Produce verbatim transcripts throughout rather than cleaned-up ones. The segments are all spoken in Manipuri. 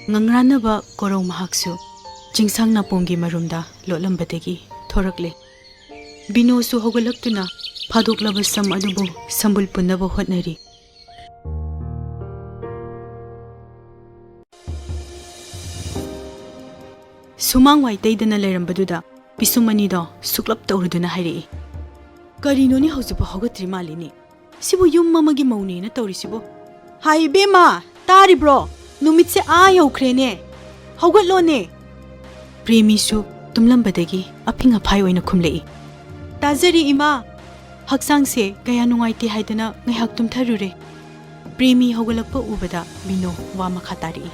ꯉꯪꯔꯥꯟꯅꯕ ꯀꯣꯔꯧ ꯃꯍꯥꯛꯁꯨ ꯆꯤꯡꯁꯥꯡ ꯅꯥꯄꯣꯝꯒꯤ ꯃꯔꯨꯝꯗ ꯂꯣꯠꯂꯝꯕꯗꯒꯤ ꯊꯣꯔꯛꯂꯦ꯫ ꯕꯤꯅꯣꯁꯨ ꯍꯧꯒꯠꯂꯛꯇꯨꯅ ꯐꯥꯗꯣꯛꯂꯕ ꯁꯝ ꯑꯗꯨꯕꯨ ꯁꯝꯕꯨꯜ ꯄꯨꯟꯅꯕ ꯍꯣꯠꯅꯔꯤ꯫ ꯁꯨꯃꯥꯡ ꯋꯥꯏ ꯇꯩꯗꯅ ꯂꯩꯔꯝꯕꯗꯨꯗ ꯄꯤꯁꯨꯝ ꯑꯅꯤꯗꯣ ꯁꯨꯛꯂꯞ ꯇꯧꯔꯨꯗꯨꯅ ꯍꯥꯏꯔꯛꯏ, "ꯀꯔꯤꯅꯣꯅꯦ, ꯍꯧꯖꯤꯛꯐꯥꯎ ꯍꯧꯒꯠꯇ꯭ꯔꯤ ꯃꯥꯜꯂꯤꯅꯦ? ꯁꯤꯕꯨ ꯌꯨꯝ ꯑꯃꯒꯤ ꯃꯧꯅꯦꯅ ꯇꯧꯔꯤꯁꯤꯕꯣ?" "ꯍꯥꯏ ꯏꯕꯦꯝꯃ, ꯇꯥꯔꯤꯕ꯭ꯔꯣ? ꯅꯨꯃꯤꯠꯁꯦ ꯑꯥ ꯌꯧꯈ꯭ꯔꯦꯅꯦ꯫ ꯍꯧꯒꯠꯂꯣꯅꯦ!" ꯄ꯭ꯔꯦꯃꯤꯁꯨ ꯇꯨꯝꯂꯝꯕꯗꯒꯤ ꯑꯐꯤꯡ ꯑꯐꯥꯏ ꯑꯣꯏꯅ ꯈꯨꯝꯂꯛꯏ, "ꯇꯥꯖꯔꯤ ꯏꯃꯥ꯫ ꯍꯛꯆꯥꯡꯁꯦ ꯀꯌꯥ ꯅꯨꯡꯉꯥꯏꯇꯦ ꯍꯥꯏꯗꯅ ꯉꯥꯏꯍꯥꯛ ꯇꯨꯝꯊꯔꯨꯔꯦ꯫" ꯄ꯭ꯔꯦꯃꯤ ꯍꯧꯒꯠꯂꯛꯄ ꯎꯕꯗ ꯕꯤꯅꯣ ꯋꯥ ꯃꯈꯥ ꯇꯥꯔꯛꯏ,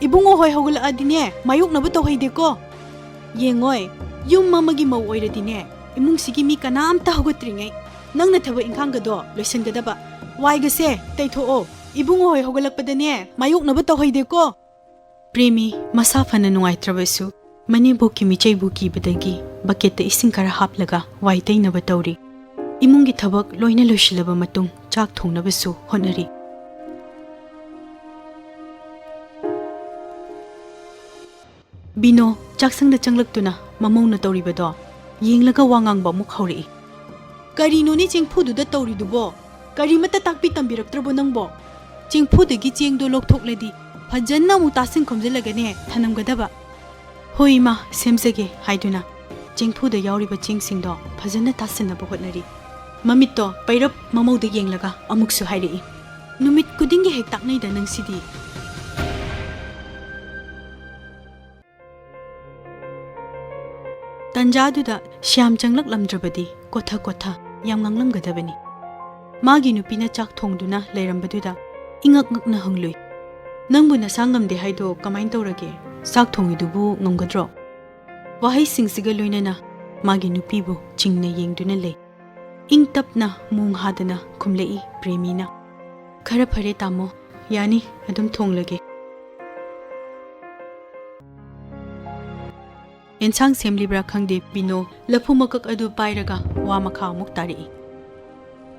"ꯏꯕꯨꯡꯉꯣ ꯍꯣꯏ ꯍꯧꯒꯠꯂꯛꯑꯗꯤꯅꯦ, ꯃꯥꯌꯣꯛꯅꯕ ꯇꯧꯍꯩꯗꯦꯀꯣ꯫ ꯌꯦꯡꯉꯣꯏ, ꯌꯨꯝ ꯑꯃꯒꯤ ꯃꯧ ꯑꯣꯏꯔꯗꯤꯅꯦ, ꯏꯃꯨꯡꯁꯤꯒꯤ ꯃꯤ ꯀꯅꯥꯝꯇ ꯍꯧꯒꯠꯇ꯭ꯔꯤꯉꯩ ꯅꯪꯅ ꯊꯕꯛ ꯏꯪꯈꯥꯡꯒꯗꯣ ꯂꯣꯏꯁꯤꯟꯒꯗꯕ꯫ ꯋꯥꯏꯒꯁꯦ ꯇꯩꯊꯣꯛꯑꯣ꯫ ꯏꯕꯨꯡꯉꯣ ꯍꯣꯏ ꯍꯧꯒꯠꯂꯛꯄꯗꯅꯦ, ꯃꯥꯌꯣꯛꯅꯕ ꯇꯧꯍꯩꯗꯦꯀꯣ꯫" ꯄ꯭ꯔꯦꯃꯤ ꯃꯁꯥ ꯐꯅ ꯅꯨꯡꯉꯥꯏꯇ꯭ꯔꯕꯁꯨ ꯃꯅꯦꯝꯕꯣꯛꯀꯤ ꯃꯤꯆꯩꯕꯨ ꯀꯤꯕꯗꯒꯤ ꯕꯛꯀꯦꯠꯇ ꯏꯁꯤꯡ ꯈꯔ ꯍꯥꯞꯂꯒ ꯋꯥꯏ ꯇꯩꯅꯕ ꯇꯧꯔꯤ꯫ ꯏꯃꯨꯡꯒꯤ ꯊꯕꯛ ꯂꯣꯏꯅ ꯂꯣꯏꯁꯤꯜꯂꯕ ꯃꯇꯨꯡ ꯆꯥꯛ ꯊꯣꯡꯅꯕꯁꯨ ꯍꯣꯠꯅꯔꯤ꯫ ꯕꯤꯅꯣ ꯆꯥꯛꯁꯪꯗ ꯆꯪꯂꯛꯇꯨꯅ ꯃꯃꯧꯅ ꯇꯧꯔꯤꯕꯗꯣ ꯌꯦꯡꯂꯒ ꯋꯥ ꯉꯥꯡꯕ ꯑꯃꯨꯛ ꯍꯧꯔꯛꯏ꯫ "ꯀꯔꯤꯅꯣꯅꯦ ꯆꯦꯡꯐꯨꯗꯨꯗ ꯇꯧꯔꯤꯗꯨꯕꯣ? ꯀꯔꯤꯃꯠꯇ ꯇꯥꯛꯄꯤ ꯇꯝꯕꯤꯔꯛꯇ꯭ꯔꯕꯣ ꯅꯪꯕꯣ? ꯆꯦꯡꯐꯨꯗꯒꯤ ꯆꯦꯡꯗꯣ ꯂꯧꯊꯣꯛꯂꯗꯤ ꯐꯖꯅ ꯑꯃꯨꯛ ꯇꯥꯁꯤꯟ ꯈꯣꯝꯖꯤꯜꯂꯒꯅꯦ ꯊꯅꯝꯒꯗꯕ꯫" "ꯍꯣꯏ ꯏꯃꯥ, ꯁꯦꯝꯖꯒꯦ" ꯍꯥꯏꯗꯨꯅ ꯆꯦꯡꯐꯨꯗ ꯌꯥꯎꯔꯤꯕ ꯆꯦꯡꯁꯤꯡꯗꯣ ꯐꯖꯅ ꯇꯥꯁꯤꯟꯅꯕ ꯍꯣꯠꯅꯔꯤ꯫ ꯃꯃꯤꯠꯇꯣ ꯄꯩꯔꯞ ꯃꯃꯧꯗ ꯌꯦꯡꯂꯒ ꯑꯃꯨꯛꯁꯨ ꯍꯥꯏꯔꯛꯏ, "ꯅꯨꯃꯤꯠ ꯈꯨꯗꯤꯡꯒꯤ ꯍꯦꯛ ꯇꯥꯛꯅꯩꯗ ꯅꯪꯁꯤꯗꯤ꯫" ꯇꯟꯖꯥꯗꯨꯗ ꯁ꯭ꯌꯥꯝ ꯆꯪꯂꯛꯂꯝꯗ꯭ꯔꯕꯗꯤ ꯀꯣꯊ ꯀꯣꯊ ꯌꯥꯝ ꯉꯥꯡꯂꯝꯒꯗꯕꯅꯤ꯫ ꯃꯥꯒꯤ ꯅꯨꯄꯤꯅ ꯆꯥꯛ ꯊꯣꯡꯗꯨꯅ ꯂꯩꯔꯝꯕꯗꯨꯗ ꯏꯉꯛ ꯉꯛꯅ ꯍꯪꯂꯨꯏ, "ꯅꯪꯕꯨ ꯅꯁꯥ ꯉꯝꯗꯦ ꯍꯥꯏꯗꯣ ꯀꯃꯥꯏꯅ ꯇꯧꯔꯒꯦ? ꯆꯥꯛ ꯊꯣꯡꯉꯤꯗꯨꯕꯨ ꯉꯝꯒꯗ꯭ꯔꯣ?" ꯋꯥꯍꯩꯁꯤꯡꯁꯤꯒ ꯂꯣꯏꯅꯅ ꯃꯥꯒꯤ ꯅꯨꯄꯤꯕꯨ ꯆꯤꯡꯅ ꯌꯦꯡꯗꯨꯅ ꯂꯩ꯫ ꯏꯪ ꯇꯞꯅ ꯃꯣꯡ ꯍꯥꯗꯅ ꯈꯨꯝꯂꯛꯏ ꯄ꯭ꯔꯦꯃꯤꯅ, "ꯈꯔ ꯐꯔꯦ ꯇꯥꯃꯣ, ꯌꯥꯅꯤ, ꯑꯗꯨꯝ ꯊꯣꯡꯂꯒꯦ꯫" ꯑꯦꯟꯁꯥꯡ ꯁꯦꯝꯂꯤꯕ꯭ꯔꯥ ꯈꯪꯗꯦ, ꯕꯤꯅꯣ ꯂꯐꯨ ꯃꯀꯛ ꯑꯗꯨ ꯄꯥꯏꯔꯒ ꯋꯥ ꯃꯈꯥ ꯑꯃꯨꯛ ꯇꯥꯔꯛꯏ,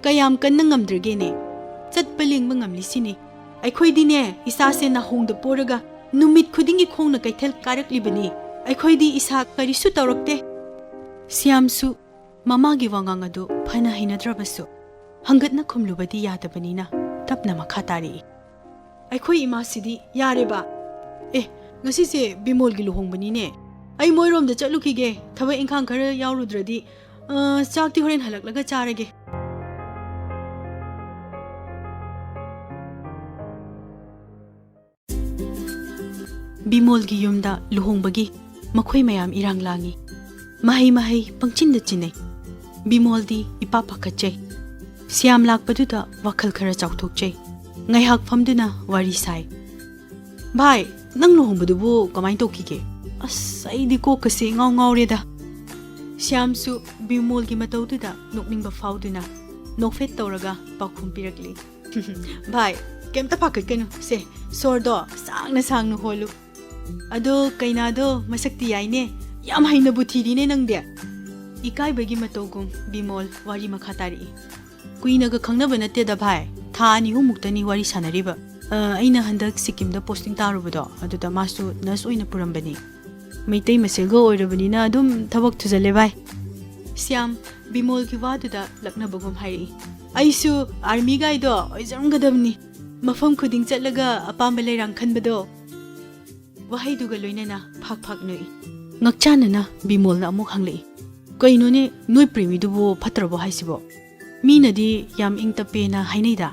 "ꯀꯌꯥꯝ ꯀꯟꯅ ꯉꯝꯗ꯭ꯔꯒꯦꯅꯦ? ꯆꯠꯄ ꯂꯦꯡꯕ ꯉꯝꯂꯤꯁꯤꯅꯤ꯫ ꯑꯩꯈꯣꯏꯗꯤꯅꯦ, ꯏꯁꯥꯁꯦ ꯅꯥꯍꯣꯡꯗ ꯄꯣꯔꯒ ꯅꯨꯃꯤꯠ ꯈꯨꯗꯤꯡꯒꯤ ꯈꯣꯡꯅ ꯀꯩꯊꯦꯜ ꯀꯥꯔꯛꯂꯤꯕꯅꯤ꯫ ꯑꯩꯈꯣꯏꯗꯤ ꯏꯁꯥ ꯀꯔꯤꯁꯨ ꯇꯧꯔꯛꯇꯦ꯫ ꯁ꯭ꯌꯥꯝꯁꯨ ꯃꯃꯥꯒꯤ ꯋꯥꯉꯥꯡ ꯑꯗꯨ ꯐꯅ ꯍꯩꯅꯗ꯭ꯔꯕꯁꯨ ꯍꯪꯒꯠꯅ ꯈꯨꯝꯂꯨꯕꯗꯤ ꯌꯥꯗꯕꯅꯤꯅ ꯇꯞꯅ ꯃꯈꯥ ꯇꯥꯔꯛꯏ꯫ ꯑꯩꯈꯣꯏ ꯏꯃꯥꯁꯤꯗꯤ ꯌꯥꯔꯦꯕ꯫ ꯑꯦ, ꯉꯁꯤꯁꯦ ꯕꯤꯃꯣꯜꯒꯤ ꯂꯨꯍꯣꯡꯕꯅꯤꯅꯦ꯫ ꯑꯩ ꯃꯣꯏꯔꯣꯝꯗ ꯆꯠꯂꯨꯈꯤꯒꯦ, ꯊꯕꯛ ꯏꯪꯈꯥꯡ ꯈꯔ ꯌꯥꯎꯔꯨꯗ꯭ꯔꯗꯤ꯫ ꯑ, ꯆꯥꯛꯇꯤ ꯍꯣꯔꯦꯟ ꯍꯜꯂꯛꯂꯒ ꯆꯥꯔꯒꯦ꯫ ꯕꯤꯃꯣꯜꯒꯤ ꯌꯨꯝꯗ ꯂꯨꯍꯣꯡꯕꯒꯤ ꯃꯈꯣꯏ ꯃꯌꯥꯝ ꯏꯔꯥꯡ ꯂꯥꯡꯉꯤ꯫ ꯃꯍꯩ ꯃꯍꯩ ꯄꯪꯆꯤꯟꯗ ꯆꯤꯟꯅꯩ꯫ ꯕꯤꯃꯣꯜꯗꯤ ꯏꯄꯥ ꯄꯥꯈꯠꯆꯩ꯫ ꯁ꯭ꯌꯥꯝ ꯂꯥꯛꯄꯗꯨꯗ ꯋꯥꯈꯜ ꯈꯔ ꯆꯥꯎꯊꯣꯛꯆꯩ꯫ ꯉꯥꯏꯍꯥꯛ ꯐꯝꯗꯨꯅ ꯋꯥꯔꯤ ꯁꯥꯏ꯫ "ꯚꯥꯏ, ꯅꯪ ꯂꯨꯍꯣꯡꯕꯗꯨꯕꯨ ꯀꯃꯥꯏꯅ ꯇꯧꯈꯤꯒꯦ? ꯑꯁ, ꯑꯩꯗꯤ ꯀꯣꯛꯀꯁꯦ ꯏꯉꯥꯎ ꯉꯥꯎꯔꯦꯗ꯫" ꯁ꯭ꯌꯥꯝꯁꯨ ꯕꯤꯃꯣꯜꯒꯤ ꯃꯇꯧꯗꯨꯗ ꯅꯣꯛꯅꯤꯡꯕ ꯐꯥꯎꯗꯨꯅ ꯅꯣꯛꯐꯦꯠ ꯇꯧꯔꯒ ꯄꯥꯎꯈꯨꯝ ꯄꯤꯔꯛꯂꯤ꯫ "ꯚꯥꯏ, ꯀꯩꯝꯇ ꯄꯥꯈꯠꯀꯅꯨ꯫ ꯁꯦ, ꯁꯣꯔꯗꯣ ꯁꯥꯡꯅ ꯁꯥꯡꯅ ꯍꯣꯜꯂꯨ꯫ ꯑꯗꯣ ꯀꯩꯅꯥꯗꯣ ꯃꯁꯛꯇꯤ ꯌꯥꯏꯅꯦ꯫ ꯌꯥꯝ ꯍꯩꯅꯕꯨ ꯊꯤꯔꯤꯅꯦ ꯅꯪꯗꯤ꯫" ꯏꯀꯥꯏꯕꯒꯤ ꯃꯇꯧꯒꯨꯝ ꯕꯤꯃꯣꯜ ꯋꯥꯔꯤ ꯃꯈꯥ ꯇꯥꯔꯛꯏ꯫ "ꯀꯨꯏꯅꯒ ꯈꯪꯅꯕ ꯅꯠꯇꯦꯗ ꯚꯥꯏ, ꯊꯥ ꯑꯅꯤ ꯑꯍꯨꯝꯃꯨꯛꯇꯅꯤ ꯋꯥꯔꯤ ꯁꯥꯟꯅꯔꯤꯕ꯫ ꯑ, ꯑꯩꯅ ꯍꯟꯗꯛ ꯁꯤꯛꯀꯤꯝꯗ ꯄꯣꯁꯇꯤꯡ ꯇꯥꯔꯨꯕꯗꯣ, ꯑꯗꯨꯗ ꯃꯥꯁꯨ ꯅꯔꯁ ꯑꯣꯏꯅ ꯄꯨꯔꯝꯕꯅꯤ꯫ ꯃꯩꯇꯩ ꯃꯁꯦꯜꯒ ꯑꯣꯏꯔꯕꯅꯤꯅ ꯑꯗꯨꯝ ꯊꯕꯛ ꯊꯨꯖꯜꯂꯦ ꯚꯥꯏ꯫" ꯁ꯭ꯌꯥꯝ ꯕꯤꯃꯣꯜꯒꯤ ꯋꯥꯗꯨꯗ ꯂꯛꯅꯕꯒꯨꯝ ꯍꯥꯏꯔꯛꯏ꯫ "ꯑꯩꯁꯨ ꯑꯥꯔꯃꯤ ꯒꯥꯏꯗꯣ ꯑꯣꯏꯖꯔꯝꯒꯗꯕꯅꯤ꯫ ꯃꯐꯝ ꯈꯨꯗꯤꯡ ꯆꯠꯂꯒ ꯑꯄꯥꯝꯕ ꯂꯩꯔꯥꯡ ꯈꯟꯕꯗꯣ꯫" ꯋꯥꯍꯩꯗꯨꯒ ꯂꯣꯏꯅꯅ ꯐꯥꯛ ꯐꯥꯛ ꯅꯣꯛꯏ꯫ ꯉꯛꯆꯥꯟꯅꯅ ꯕꯤꯃꯣꯜꯅ ꯑꯃꯨꯛ ꯍꯪꯂꯛꯏ, "ꯀꯩꯅꯣꯅꯦ, ꯅꯣꯏ ꯄ꯭ꯔꯦꯃꯤꯗꯨꯕꯨ ꯐꯠꯇ꯭ꯔꯕꯣ ꯍꯥꯏꯁꯤꯕꯣ? ꯃꯤꯅꯗꯤ ꯌꯥꯝ ꯏꯪ ꯇꯞꯄꯦꯅ ꯍꯥꯏꯅꯩꯗ꯫"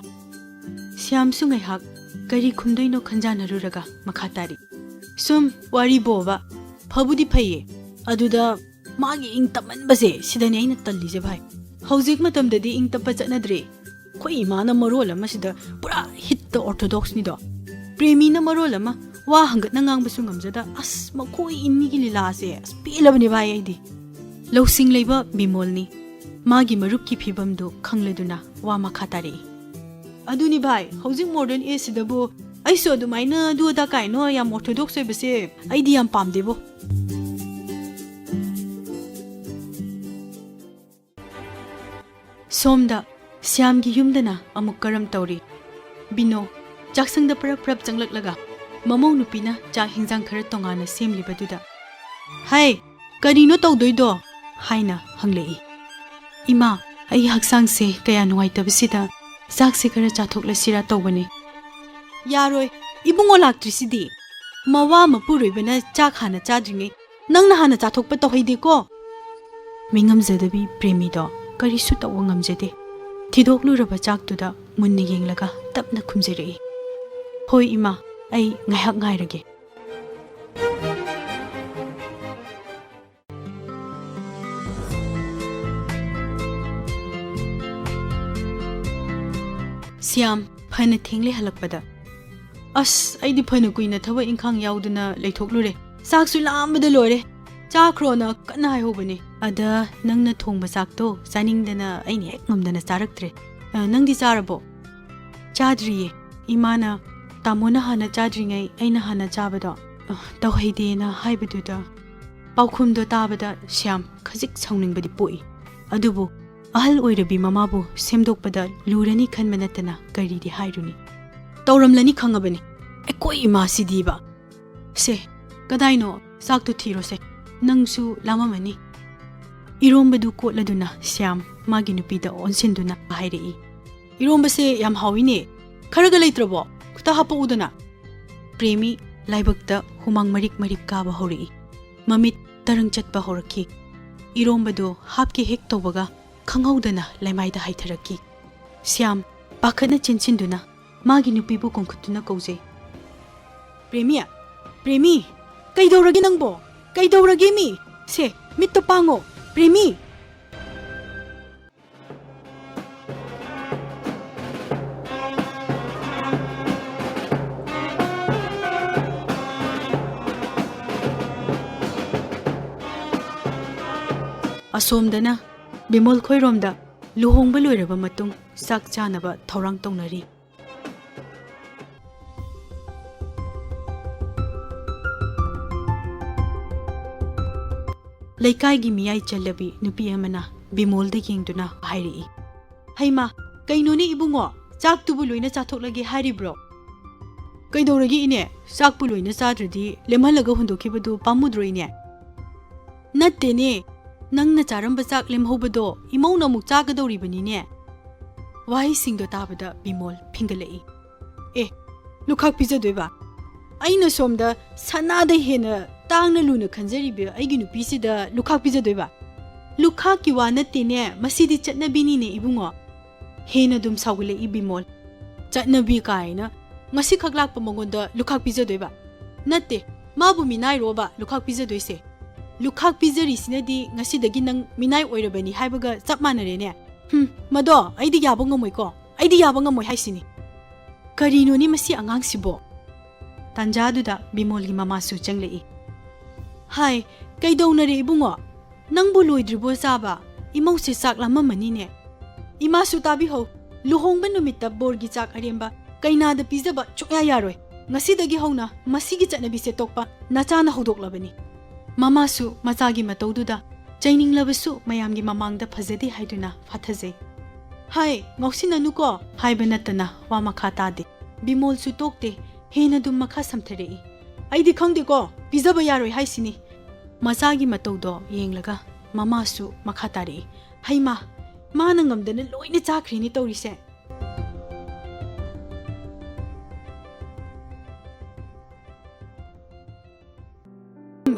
ꯁ꯭ꯌꯥꯝꯁꯨ ꯉꯥꯏꯍꯥꯛ ꯀꯔꯤ ꯈꯨꯝꯗꯣꯏꯅꯣ ꯈꯟꯖꯥꯟꯅꯔꯨꯔꯒ ꯃꯈꯥ ꯇꯥꯔꯤ꯫ "ꯁꯨꯝ ꯋꯥꯔꯤ ꯕꯣꯕ, ꯐꯕꯨꯗꯤ ꯐꯩꯌꯦ, ꯑꯗꯨꯗ ꯃꯥꯒꯤ ꯏꯪ ꯇꯞꯃꯟꯕꯁꯦ ꯁꯤꯗꯅꯦ ꯑꯩꯅ ꯇꯜꯂꯤꯁꯦ ꯚꯥꯏ꯫ ꯍꯧꯖꯤꯛ ꯃꯇꯝꯗꯗꯤ ꯏꯪ ꯇꯞꯄ ꯆꯠꯅꯗ꯭ꯔꯦ꯫ ꯑꯩꯈꯣꯏ ꯏꯃꯥꯅ ꯃꯔꯣꯜ ꯑꯃ ꯁꯤꯗ ꯄꯨꯔꯥ ꯍꯤꯠꯇ ꯑꯣꯔꯊꯣꯗꯣꯛꯁꯅꯤꯗꯣ꯫ ꯄ꯭ꯔꯦꯃꯤꯅ ꯃꯔꯣꯜ ꯑꯃ ꯋꯥ ꯍꯪꯒꯠꯅ ꯉꯥꯡꯕꯁꯨ ꯉꯝꯖꯗ꯫ ꯑꯁ, ꯃꯈꯣꯏ ꯏꯅꯤꯒꯤ ꯂꯤꯂꯥꯁꯦ, ꯑꯁ, ꯄꯦꯜꯂꯕꯅꯦ ꯚꯥꯏ ꯑꯩꯗꯤ꯫" ꯂꯧꯁꯤꯡ ꯂꯩꯕ ꯕꯤꯃꯣꯜꯅꯤ꯫ ꯃꯥꯒꯤ ꯃꯔꯨꯞꯀꯤ ꯐꯤꯕꯝꯗꯨ ꯈꯪꯂꯗꯨꯅ ꯋꯥ ꯃꯈꯥ ꯇꯥꯔꯛꯏ꯫ "ꯑꯗꯨꯅꯤ ꯚꯥꯏ, ꯍꯧꯖꯤꯛ ꯃꯣꯗꯔꯟ ꯑꯦꯖꯁꯤꯗꯕꯨ ꯑꯩꯁꯨ ꯑꯗꯨꯃꯥꯏꯅ ꯑꯗꯨ ꯑꯗꯥ ꯀꯥꯏꯅ ꯌꯥꯝ ꯑꯣꯔꯊꯣꯗꯣꯛꯁ ꯑꯣꯏꯕꯁꯦ ꯑꯩꯗꯤ ꯌꯥꯝ ꯄꯥꯝꯗꯦꯕꯣ꯫" ꯁꯣꯝꯗ ꯁ꯭ꯌꯥꯝꯒꯤ ꯌꯨꯝꯗꯅ ꯑꯃꯨꯛ ꯀꯔꯝ ꯇꯧꯔꯤ? ꯕꯤꯅꯣ ꯆꯥꯛꯁꯪꯗ ꯄꯔꯞ ꯄꯔꯞ ꯆꯪꯂꯛꯂꯒ, ꯃꯃꯧ ꯅꯨꯄꯤꯅ ꯆꯥꯛ ꯍꯤꯟꯖꯥꯡ ꯈꯔ ꯇꯣꯉꯥꯟꯅ ꯁꯦꯝꯂꯤꯕꯗꯨꯗ, "ꯍꯩ, ꯀꯔꯤꯅꯣ ꯇꯧꯗꯣꯏꯗꯣ?" ꯍꯥꯏꯅ ꯍꯪꯂꯛꯏ꯫ "ꯏꯃꯥ, ꯑꯩ ꯍꯛꯆꯥꯡꯁꯦ ꯀꯌꯥ ꯅꯨꯡꯉꯥꯏꯇꯕꯁꯤꯗ ꯆꯥꯛꯁꯦ ꯈꯔ ꯆꯥꯊꯣꯛꯂꯁꯤꯔꯥ ꯇꯧꯕꯅꯤ꯫" "ꯌꯥꯔꯣꯏ, ꯏꯕꯨꯡꯉꯣ ꯂꯥꯛꯇ꯭ꯔꯤꯁꯤꯗꯤ꯫ ꯃꯋꯥ ꯃꯄꯨꯔꯣꯏꯕꯅ ꯆꯥꯛ ꯍꯥꯟꯅ ꯆꯥꯗ꯭ꯔꯤꯉꯩ ꯅꯪꯅ ꯍꯥꯟꯅ ꯆꯥꯊꯣꯛꯄ ꯇꯧꯍꯩꯗꯦꯀꯣ꯫" ꯃꯤꯉꯝꯖꯗꯕꯤ ꯄ꯭ꯔꯦꯃꯤꯗꯣ ꯀꯔꯤꯁꯨ ꯇꯧꯕ ꯉꯝꯖꯗꯦ꯫ ꯊꯤꯗꯣꯛꯂꯨꯔꯕ ꯆꯥꯛꯇꯨꯗ ꯃꯨꯟꯅ ꯌꯦꯡꯂꯒ ꯇꯞꯅ ꯈꯨꯝꯖꯔꯛꯏ, "ꯍꯣꯏ ꯏꯃꯥ, ꯑꯩ ꯉꯥꯏꯍꯥꯛ ꯉꯥꯏꯔꯒꯦ꯫" ꯁ꯭ꯌꯥꯝ ꯐꯅ ꯊꯦꯡꯂꯦ ꯍꯜꯂꯛꯄꯗ꯫ "ꯑꯁ, ꯑꯩꯗꯤ ꯐꯅ ꯀꯨꯏꯅ ꯊꯕꯛ ꯏꯪꯈꯥꯡ ꯌꯥꯎꯗꯅ ꯂꯩꯊꯣꯛꯂꯨꯔꯦ꯫ ꯆꯥꯛꯁꯨ ꯂꯥꯝꯕꯗ ꯂꯣꯏꯔꯦ꯫ ꯆꯥꯈ꯭ꯔꯣꯅ ꯀꯟꯅ ꯍꯥꯏꯍꯧꯕꯅꯦ꯫ ꯑꯗ ꯅꯪꯅ ꯊꯣꯡꯕ ꯆꯥꯛꯇꯣ ꯆꯥꯅꯤꯡꯗꯅ ꯑꯩꯅ ꯍꯦꯛ ꯉꯝꯗꯅ ꯆꯥꯔꯛꯇ꯭ꯔꯦ꯫ ꯑ, ꯅꯪꯗꯤ ꯆꯥꯔꯕꯣ?" "ꯆꯥꯗ꯭ꯔꯤꯌꯦ꯫ ꯏꯃꯥꯅ ꯇꯥꯃꯣꯅ ꯍꯥꯟꯅ ꯆꯥꯗ꯭ꯔꯤꯉꯩ ꯑꯩꯅ ꯍꯥꯟꯅ ꯆꯥꯕꯗꯣ, ꯑ, ꯇꯧꯍꯩꯗꯦꯅ ꯍꯥꯏꯕꯗꯨꯗ꯫" ꯄꯥꯎꯈꯨꯝꯗꯣ ꯇꯥꯕꯗ ꯁ꯭ꯌꯥꯝ ꯈꯖꯤꯛ ꯁꯥꯎꯅꯤꯡꯕꯗꯤ ꯄꯣꯛꯏ꯫ ꯑꯗꯨꯕꯨ ꯑꯍꯜ ꯑꯣꯏꯔꯕꯤ ꯃꯃꯥꯕꯨ ꯁꯦꯝꯗꯣꯛꯄꯗ ꯂꯨꯔꯅꯤ ꯈꯟꯕ ꯅꯠꯇꯅ ꯀꯔꯤꯗꯤ ꯍꯥꯏꯔꯨꯅꯤ꯫ "ꯇꯧꯔꯝꯂꯅꯤ ꯈꯪꯉꯕꯅꯤ꯫ ꯑꯩꯈꯣꯏ ꯏꯃꯥꯁꯤꯗꯤꯕ꯫ ꯁꯦ, ꯀꯗꯥꯏꯅꯣ? ꯆꯥꯛꯇꯨ ꯊꯤꯔꯣꯁꯦ꯫ ꯅꯪꯁꯨ ꯂꯥꯝꯃꯝꯃꯅꯤ꯫" ꯏꯔꯣꯝꯕꯗꯨ ꯀꯣꯠꯂꯗꯨꯅ ꯁ꯭ꯌꯥꯝ ꯃꯥꯒꯤ ꯅꯨꯄꯤꯗ ꯑꯣꯟꯁꯤꯟꯗꯨꯅ ꯍꯥꯏꯔꯛꯏ, "ꯏꯔꯣꯝꯕꯁꯦ ꯌꯥꯝ ꯍꯥꯎꯏꯅꯦ꯫ ꯈꯔꯒ ꯂꯩꯇ꯭ꯔꯕꯣ? ꯈꯨꯠꯇ ꯍꯥꯞꯄꯛꯎꯗꯅ꯫" ꯄ꯭ꯔꯦꯃꯤ ꯂꯥꯏꯕꯛꯇ ꯍꯨꯃꯥꯡ ꯃꯔꯤꯛ ꯃꯔꯤꯛ ꯀꯥꯕ ꯍꯧꯔꯛꯏ꯫ ꯃꯃꯤꯠ ꯇꯔꯪ ꯆꯠꯄ ꯍꯧꯔꯛꯈꯤ꯫ ꯏꯔꯣꯝꯕꯗꯨ ꯍꯥꯞꯀꯦ ꯍꯦꯛ ꯇꯧꯕꯒ ꯈꯪꯍꯧꯗꯅ ꯂꯩꯃꯥꯏꯗ ꯍꯥꯏꯊꯔꯛꯈꯤ꯫ ꯁ꯭ꯌꯥꯝ ꯄꯥꯈꯠꯅ ꯆꯦꯟꯁꯤꯟꯗꯨꯅ ꯃꯥꯒꯤ ꯅꯨꯄꯤꯕꯨ ꯀꯣꯡꯈꯠꯇꯨꯅ ꯀꯧꯖꯩ꯫ "ꯄ꯭ꯔꯦꯃꯤ! ꯄ꯭ꯔꯦꯃꯤ! ꯀꯩꯗꯧꯔꯒꯦ ꯅꯪꯕꯣ? ꯀꯩꯗꯧꯔꯒꯦ ꯃꯤ? ꯁꯦ, ꯃꯤꯠꯇꯣ ꯄꯥꯡꯉꯣ꯫ ꯄ꯭ꯔꯦꯃꯤ!" ꯑꯁꯣꯝꯗꯅ ꯕꯤꯃꯣꯜ ꯈꯣꯏꯔꯣꯝꯗ ꯂꯨꯍꯣꯡꯕ ꯂꯣꯏꯔꯕ ꯃꯇꯨꯡ ꯆꯥꯛ ꯆꯥꯅꯕ ꯊꯧꯔꯥꯡ ꯇꯧꯅꯔꯤ꯫ ꯂꯩꯀꯥꯏꯒꯤ ꯃꯤꯌꯥꯏ ꯆꯜꯂꯕꯤ ꯅꯨꯄꯤ ꯑꯃꯅ ꯕꯤꯃꯣꯜꯗ ꯌꯦꯡꯗꯨꯅ ꯍꯥꯏꯔꯛꯏ, "ꯍꯩꯃꯥ, ꯀꯩꯅꯣꯅꯦ ꯏꯕꯨꯡꯉꯣ, ꯆꯥꯛꯇꯨꯕꯨ ꯂꯣꯏꯅ ꯆꯥꯊꯣꯛꯂꯒꯦ ꯍꯥꯏꯔꯤꯕ꯭ꯔꯣ?" "ꯀꯩꯗꯧꯔꯒꯦ ꯏꯅꯦ? ꯆꯥꯛꯄꯨ ꯂꯣꯏꯅ ꯆꯥꯗ꯭ꯔꯗꯤ ꯂꯦꯝꯍꯜꯂꯒ ꯍꯨꯟꯗꯣꯛꯈꯤꯕꯗꯨ ꯄꯥꯝꯃꯨꯗ꯭ꯔꯣ ꯏꯅꯦ?" "ꯅꯠꯇꯦꯅꯦ, ꯅꯪꯅ ꯆꯥꯔꯝꯕ ꯆꯥꯛ ꯂꯦꯝꯍꯧꯕꯗꯣ ꯏꯃꯧꯅ ꯑꯃꯨꯛ ꯆꯥꯒꯗꯧꯔꯤꯕꯅꯤꯅꯦ꯫" ꯋꯥꯍꯩꯁꯤꯡꯗꯣ ꯇꯥꯕꯗ ꯕꯤꯃꯣꯜ ꯐꯤꯡꯒꯠꯂꯛꯏ꯫ "ꯑꯦ, ꯂꯨꯈꯥꯛ ꯄꯤꯖꯗꯣꯏꯕ? ꯑꯩꯅ ꯁꯣꯝꯗ ꯁꯅꯥꯗ ꯍꯦꯟꯅ ꯇꯥꯡꯅ ꯂꯨꯅ ꯈꯟꯖꯔꯤꯕ ꯑꯩꯒꯤ ꯅꯨꯄꯤꯁꯤꯗ ꯂꯨꯈꯥꯛ ꯄꯤꯖꯗꯣꯏꯕ? ꯂꯨꯈꯥꯛꯀꯤ ꯋꯥ ꯅꯠꯇꯦꯅꯦ, ꯃꯁꯤꯗꯤ ꯆꯠꯅꯕꯤꯅꯤꯅꯦ ꯏꯕꯨꯡꯉꯣ꯫" ꯍꯦꯟꯅ ꯑꯗꯨꯝ ꯁꯥꯎꯒꯠꯂꯛꯏ ꯕꯤꯃꯣꯜ꯫ "ꯆꯠꯅꯕꯤ ꯀꯥꯏꯅ, ꯉꯁꯤꯈꯛ ꯂꯥꯛꯄ ꯃꯉꯣꯟꯗ ꯂꯨꯈꯥꯛ ꯄꯤꯖꯗꯣꯏꯕ? ꯅꯠꯇꯦ, ꯃꯥꯕꯨ ꯃꯤꯅꯥꯏꯔꯣꯕ ꯂꯨꯈꯥꯛ ꯄꯤꯖꯗꯣꯏꯁꯦ? ꯂꯨꯈꯥꯛ ꯄꯤꯖꯔꯤꯁꯤꯅꯗꯤ ꯉꯁꯤꯗꯒꯤ ꯅꯪ ꯃꯤꯅꯥꯏ ꯑꯣꯏꯔꯕꯅꯤ ꯍꯥꯏꯕꯒ ꯆꯞ ꯃꯥꯟꯅꯔꯦꯅꯦ꯫ ꯍꯨꯝ, ꯃꯗꯣ ꯑꯩꯗꯤ ꯌꯥꯕ ꯉꯝꯃꯣꯏꯀꯣ, ꯑꯩꯗꯤ ꯌꯥꯕ ꯉꯝꯃꯣꯏ ꯍꯥꯏꯁꯤꯅꯤ꯫" "ꯀꯔꯤꯅꯣꯅꯦ ꯃꯁꯤ ꯑꯉꯥꯡꯁꯤꯕꯣ?" ꯇꯥꯟꯖꯥꯗꯨꯗ ꯕꯤꯃꯣꯜꯒꯤ ꯃꯃꯥꯁꯨ ꯆꯪꯂꯛꯏ꯫ "ꯍꯥꯏ, ꯀꯩꯗꯧꯅꯔꯦ ꯏꯕꯨꯡꯉꯣ? ꯅꯪꯕꯨ ꯂꯣꯏꯗ꯭ꯔꯤꯕꯣ ꯆꯥꯕ? ꯏꯃꯧꯁꯦ ꯆꯥꯛ ꯂꯥꯝꯃꯝꯃꯅꯤꯅꯦ꯫" "ꯏꯃꯥꯁꯨ ꯇꯥꯕꯤꯍꯧ, ꯂꯨꯍꯣꯡꯕ ꯅꯨꯃꯤꯠꯇ ꯕꯣꯔꯒꯤ ꯆꯥꯛ ꯑꯔꯦꯝꯕ ꯀꯩꯅꯥꯗ ꯄꯤꯖꯕ ꯁꯨꯛꯌꯥ ꯌꯥꯔꯣꯏ꯫ ꯉꯁꯤꯗꯒꯤ ꯍꯧꯅ ꯃꯁꯤꯒꯤ ꯆꯠꯅꯕꯤꯁꯦ ꯇꯣꯛꯄ ꯅꯆꯥꯅ ꯍꯧꯗꯣꯛꯂꯕꯅꯤ꯫" ꯃꯃꯥꯁꯨ ꯃꯆꯥꯒꯤ ꯃꯇꯧꯗꯨꯗ ꯆꯩꯅꯤꯡꯂꯕꯁꯨ ꯃꯌꯥꯝꯒꯤ ꯃꯃꯥꯡꯗ ꯐꯖꯗꯦ ꯍꯥꯏꯗꯨꯅ ꯐꯥꯊꯖꯩ꯫ "ꯍꯥꯏ, ꯉꯥꯎꯁꯤꯟꯅꯅꯨꯀꯣ" ꯍꯥꯏꯕ ꯅꯠꯇꯅ ꯋꯥ ꯃꯈꯥ ꯇꯥꯗꯦ꯫ ꯕꯤꯃꯣꯜꯁꯨ ꯇꯣꯛꯇꯦ, ꯍꯦꯟꯅ ꯑꯗꯨꯝ ꯃꯈꯥ ꯁꯝꯊꯔꯛꯏ꯫ "ꯑꯩꯗꯤ ꯈꯪꯗꯦꯀꯣ, ꯄꯤꯖꯕ ꯌꯥꯔꯣꯏ ꯍꯥꯏꯁꯤꯅꯤ꯫" ꯃꯆꯥꯒꯤ ꯃꯇꯧꯗꯣ ꯌꯦꯡꯂꯒ ꯃꯃꯥꯁꯨ ꯃꯈꯥ ꯇꯥꯔꯛꯏ꯫ "ꯍꯩꯃꯥ, ꯃꯥꯅ ꯉꯝꯗꯅ ꯂꯣꯏꯅ ꯆꯥꯈ꯭ꯔꯦꯅꯦ ꯇꯧꯔꯤꯁꯦ꯫"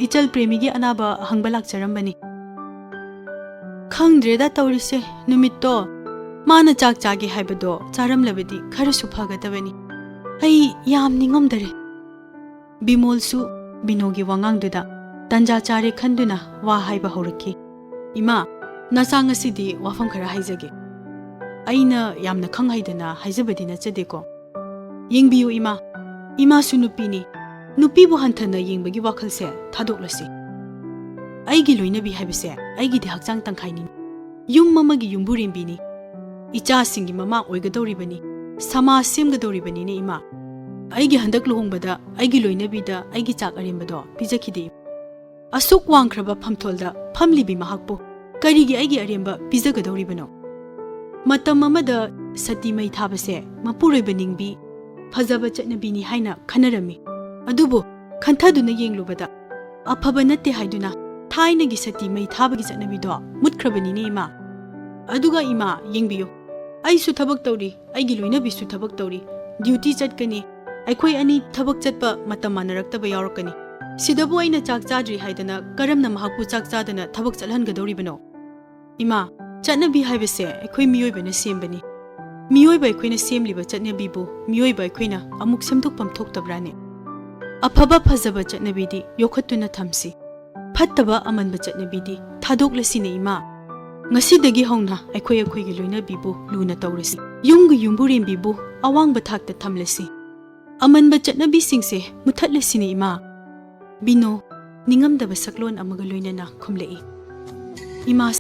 "ꯏꯆꯜ ꯄ꯭ꯔꯦꯃꯤꯒꯤ ꯑꯅꯥꯕ ꯍꯪꯕ ꯂꯥꯛꯆꯔꯝꯕꯅꯤ꯫" "ꯈꯪꯗ꯭ꯔꯦꯗ ꯇꯧꯔꯤꯁꯦ, ꯅꯨꯃꯤꯠꯇꯣ ꯃꯥꯅ ꯆꯥꯛ ꯆꯥꯒꯦ ꯍꯥꯏꯕꯗꯣ ꯆꯥꯔꯝꯂꯕꯗꯤ ꯈꯔꯁꯨ ꯐꯒꯗꯕꯅꯤ꯫ ꯑꯩ ꯌꯥꯝ ꯅꯤꯡꯉꯝꯗꯔꯦ꯫" ꯕꯤꯃꯣꯜꯁꯨ ꯕꯤꯅꯣꯒꯤ ꯋꯥꯉꯥꯡꯗꯨꯗ ꯇꯟꯖꯥ ꯆꯥꯔꯦ ꯈꯟꯗꯨꯅ ꯋꯥ ꯍꯥꯏꯕ ꯍꯧꯔꯛꯈꯤ꯫ "ꯏꯃꯥ, ꯅꯆꯥ ꯉꯁꯤꯗꯤ ꯋꯥꯐꯝ ꯈꯔ ꯍꯥꯏꯖꯒꯦ꯫ ꯑꯩꯅ ꯌꯥꯝꯅ ꯈꯪ ꯍꯩꯗꯅ ꯍꯥꯏꯖꯕꯗꯤ ꯅꯠꯆꯗꯦꯀꯣ꯫ ꯌꯦꯡꯕꯤꯌꯨ ꯏꯃꯥ, ꯏꯃꯥꯁꯨ ꯅꯨꯄꯤꯅꯤ꯫ ꯅꯨꯄꯤꯕꯨ ꯍꯟꯊꯅ ꯌꯦꯡꯕꯒꯤ ꯋꯥꯈꯜꯁꯦ ꯊꯥꯗꯣꯛꯂꯁꯤ꯫ ꯑꯩꯒꯤ ꯂꯣꯏꯅꯕꯤ ꯍꯥꯏꯕꯁꯦ ꯑꯩꯒꯤꯗꯤ ꯍꯛꯆꯥꯡ ꯇꯪꯈꯥꯏꯅꯤ꯫ ꯌꯨꯝ ꯑꯃꯒꯤ ꯌꯨꯝꯕꯨꯔꯦꯝꯕꯤꯅꯤ꯫ ꯏꯆꯥꯁꯤꯡꯒꯤ ꯃꯃꯥ ꯑꯣꯏꯒꯗꯧꯔꯤꯕꯅꯤ꯫ ꯁꯃꯥꯖ ꯁꯦꯝꯒꯗꯧꯔꯤꯕꯅꯤꯅꯦ ꯏꯃꯥ꯫ ꯑꯩꯒꯤ ꯍꯟꯗꯛ ꯂꯨꯍꯣꯡꯕꯗ ꯑꯩꯒꯤ ꯂꯣꯏꯅꯕꯤꯗ ꯑꯩꯒꯤ ꯆꯥꯛ ꯑꯔꯦꯝꯕꯗꯣ ꯄꯤꯖꯈꯤꯗꯦ꯫ ꯑꯁꯨꯛ ꯋꯥꯡꯈ꯭ꯔꯕ ꯐꯝꯊꯣꯜꯗ ꯐꯝꯂꯤꯕꯤ ꯃꯍꯥꯛꯄꯨ ꯀꯔꯤꯒꯤ ꯑꯩꯒꯤ ꯑꯔꯦꯝꯕ ꯄꯤꯖꯒꯗꯧꯔꯤꯕꯅꯣ? ꯃꯇꯝ ꯑꯃꯗ ꯁꯇꯤ ꯃꯩ ꯊꯥꯕꯁꯦ ꯃꯄꯨꯔꯣꯏꯕ ꯅꯤꯡꯕꯤ, ꯐꯖꯕ ꯆꯠꯅꯕꯤꯅꯤ ꯍꯥꯏꯅ ꯈꯟꯅꯔꯝꯃꯤ꯫ ꯑꯗꯨꯕꯨ ꯈꯟꯊꯗꯨꯅ ꯌꯦꯡꯂꯨꯕꯗ ꯑꯐꯕ ꯅꯠꯇꯦ ꯍꯥꯏꯗꯨꯅ ꯊꯥꯏꯅꯒꯤ ꯁꯇꯤ ꯃꯩ ꯊꯥꯕꯒꯤ ꯆꯠꯅꯕꯤꯗꯣ ꯃꯨꯠꯈ꯭ꯔꯕꯅꯤꯅꯦ, ꯏꯃꯥ꯫ ꯑꯗꯨꯒ ꯏꯃꯥ, ꯌꯦꯡꯕꯤꯌꯨ, ꯑꯩꯁꯨ ꯊꯕꯛ ꯇꯧꯔꯤ, ꯑꯩꯒꯤ ꯂꯣꯏꯅꯕꯤꯁꯨ ꯊꯕꯛ ꯇꯧꯔꯤ, ꯗ꯭ꯌꯨꯇꯤ ꯆꯠꯀꯅꯤ, ꯑꯩꯈꯣꯏ ꯑꯅꯤ ꯊꯕꯛ ꯆꯠꯄ ꯃꯇꯝ ꯃꯥꯟꯅꯔꯛꯇꯕ ꯌꯥꯎꯔꯛꯀꯅꯤ꯫ ꯁꯤꯗꯕꯨ ꯑꯩꯅ ꯆꯥꯛ ꯆꯥꯗ꯭ꯔꯤ ꯍꯥꯏꯗꯅ ꯀꯔꯝꯅ ꯃꯍꯥꯛꯄꯨ ꯆꯥꯛ ꯆꯥꯗꯅ ꯊꯕꯛ ꯆꯠꯍꯟꯒꯗꯧꯔꯤꯕꯅꯣ? ꯏꯃꯥ, ꯆꯠꯅꯕꯤ ꯍꯥꯏꯕꯁꯦ ꯑꯩꯈꯣꯏ ꯃꯤꯑꯣꯏꯕꯅ ꯁꯦꯝꯕꯅꯤ꯫ ꯃꯤꯑꯣꯏꯕ ꯑꯩꯈꯣꯏꯅ ꯁꯦꯝꯂꯤꯕ ꯆꯠꯅꯕꯤꯕꯨ ꯃꯤꯑꯣꯏꯕ ꯑꯩꯈꯣꯏꯅ ꯑꯃꯨꯛ ꯁꯦꯝꯗꯣꯛꯐꯝ ꯊꯣꯛꯇꯕ꯭ꯔꯥꯅꯦ? ꯑꯐꯕ ꯐꯖꯕ ꯆꯠꯅꯕꯤꯗꯤ ꯌꯣꯛꯈꯠꯇꯨꯅ ꯊꯝꯁꯤ꯫ ꯐꯠꯇꯕ ꯑꯃꯟꯕ ꯆꯠꯅꯕꯤꯗꯤ ꯊꯥꯗꯣꯛꯂꯁꯤꯅꯦ, ꯏꯃꯥ꯫ ꯉꯁꯤꯗꯒꯤ ꯍꯧꯅ ꯑꯩꯈꯣꯏ ꯑꯩꯈꯣꯏꯒꯤ ꯂꯣꯏꯅꯕꯤꯕꯨ ꯂꯨꯅ ꯇꯧꯔꯁꯤ꯫ ꯌꯨꯝꯒꯤ ꯌꯨꯝꯕꯨꯔꯦꯝꯕꯤꯕꯨ ꯑꯋꯥꯡꯕ ꯊꯥꯛꯇ ꯊꯝꯂꯁꯤ꯫ ꯑꯃꯟꯕ ꯆꯠꯅꯕꯤꯁꯤꯡꯁꯦ ꯃꯨꯊꯠꯂꯁꯤꯅꯦ, ꯏꯃꯥ꯫ ꯕꯤꯅꯣ, ꯅꯤꯡꯉꯝꯗꯕ ꯁꯛꯂꯣꯟ ꯑꯃꯒ ꯂꯣꯏꯅꯅ ꯈꯨꯝꯂꯛꯏ꯫ ꯏꯃꯥ